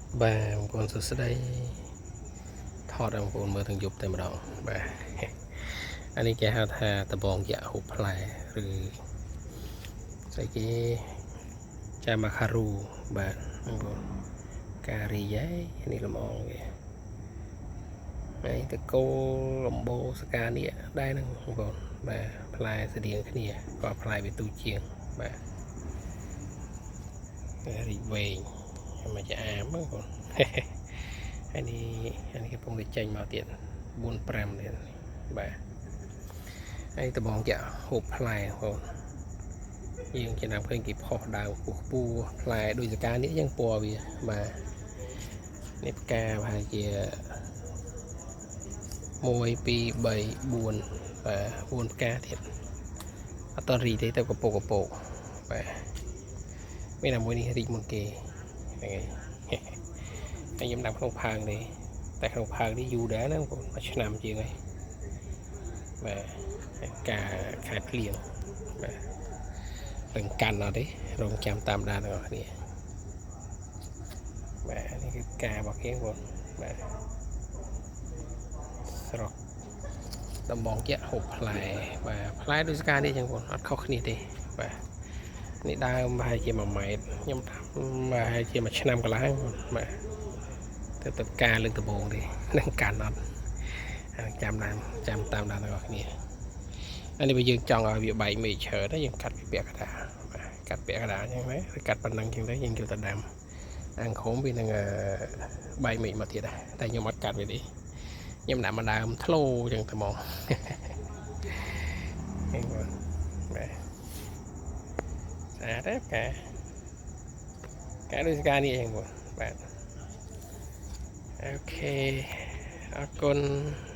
បាទបងប្អូនសួស្តីថតឲ្យបងប្អូនមើលទាំងយប់តែម្ដងបាទអានេះគេហៅថាដបងយៈហូបផ្លែឬស្អីគេចាម៉ាខារូបាទបងប្អូនការីយ៉ៃនេះលំអងវាហើយតកូលំបោសកានេះដែរហ្នឹងបងប្អូនបាទផ្លែស្តៀងគ្នាក៏ផ្លែវាទូជាងបាទរីកវែងមកចាអាមបងប្អូន ហើយនេះអានេះកំពុងតែចេញមកទៀត4 5ទៀតបាទហើយដបងចាក់ហូបផ្លែបងប្អូនយើងចំណាំឃើញគេផុសដើមខ្ពស់ខ្ពស់ផ្លែដូចសកានេះយើងពណ៌វាបាទនេះផ្កាប្រហែលជា1 2 3 4បាទ4ផ្កាទៀតអត់តរីទេទៅកពោកកពោកបាទមានតែមួយនេះរីកមុនគេហ្នឹងហើយហើយខ្ញុំដាំក្នុងផើងទេតែក្នុងផើងនេះយូរដែរណាបងប្អូនមួយឆ្នាំជាងហើយបាទហើយការខែភ្លៀងបាទរឹងកាន់អត់ទេរងចាំតាមដានទាំងអស់គ្នាបាទនេះគឺការរបស់គេបងប្អូនបាទស្រស់ដំបងយៈហូបផ្លែបាទផ្លែដូចស្កានេះចឹងបងប្អូនអត់ខុសគ្នាទេបាទនេះដើមប្រហែលជា1ម៉ែត្រខ្ញុំដាំប្រហែលជាមួយឆ្នាំកន្លះហ្នឹងបងប្អូនបាទទៅទៅការលើកដំបូងទេនឹងកាន់អត់អាចាំតាមចាំតាមដានទាំងអស់គ្នាអានេះបើយើងចង់ឲ្យវាបែកមេឃច្រើនទៅយើងកាត់វាពាក់កណ្ដាលបាទកាត់ពាក់កណ្ដាលអញ្ចឹងណាឬកាត់ប៉ុណ្ណឹងអញ្ចឹងទៅយើងយកទៅដាំអាងខុំវានឹងបែកមេឃមកទៀតដែរតែខ្ញុំអត់កាត់វាទេខ្ញុំដាក់មកដើមធ្លោអញ្ចឹងតែហ្មង ហ្នឹងបងបាទស្អាតទេផ្កាផ្កាដូចស្កានេះអញ្ចឹងបងបាទ OK អរគុណ។